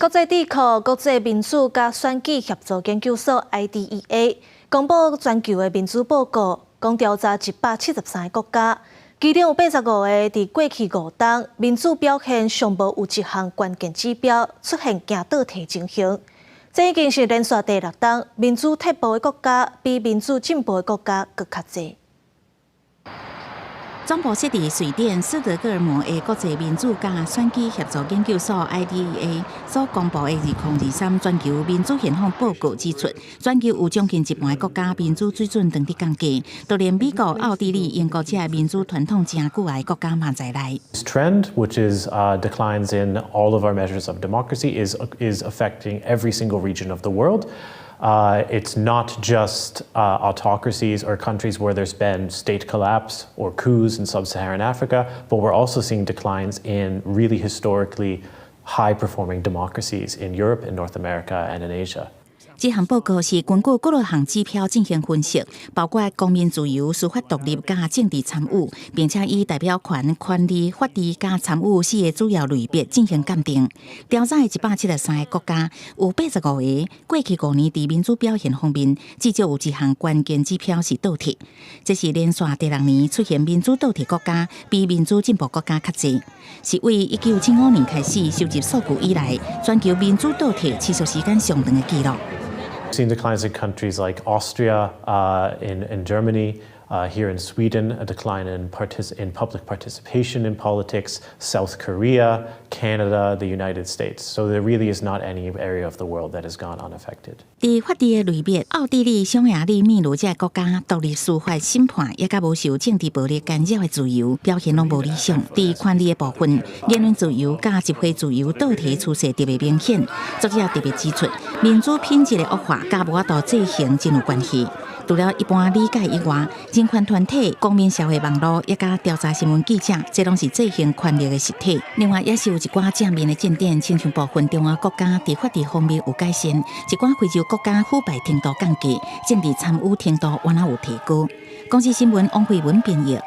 國際智庫國際民主佮選舉協助研究所 IDEA 公布全球的民主報告，共調查173個國家，其中有85個佇過去5冬民主表現上無有一項關鍵指標出現行倒退情形。這已經是連續第六冬民主退步的國家比民主進步的國家閣較濟。總部設佇瑞典斯德哥爾摩的國際民主佮選舉協助研究所 IDEA 所公布的2023全球民主現況報告指出，全球有將近一半的國家民主水準當佇降低，就連美國、奧地利、英國這个民主傳統誠久的國家嘛在內。 This trend, which is declines in all of our measures of democracy, is affecting every single region of the world. It's not just autocracies or countries where there's been state collapse or coups in sub-Saharan Africa, but we're also seeing declines in really historically high-performing democracies in Europe, in North America, and in Asia. 這項報告是根據幾落項指標進行分析，包括公民自由、司法獨立佮政治參與，並且以代表權、權利、法治佮參與四個主要類別進行鑑定。調查的173個國家，有85個過去5年佇民主表現方面，至少有一項關鍵指標是倒退。這是連續第六年出現民主倒退國家比民主進步國家較濟，是為1975年開始收集數據以來，全球民主倒退持續時間上長的紀錄。 We've seen declines in countries like Austria, in Germany, here in Sweden, a decline in public participation in politics, South Korea, Canada, the United States. So there really is not any area of the world that has gone unaffected. 佇法治的類別，奧地利、匈牙利、秘魯這个國家獨立司法審判，也佮無受政治暴力干擾的自由表現攏無理想。佇權利的部分，言論自由佮集會自由倒退趨勢特別明顯。作者特別指出，民主品質的惡化佮無法度制衡真有關係。除了一般理解以外，人權團體、公民社會網路，也佮調查新聞記者，這攏是制衡權力的實體。另外，也是有一寡正面的進展，親像部分中亞國家佇法治方面有改善，一寡非洲國家腐敗程度降低，政治參與程度原來有提高。公視新聞王慧文編譯。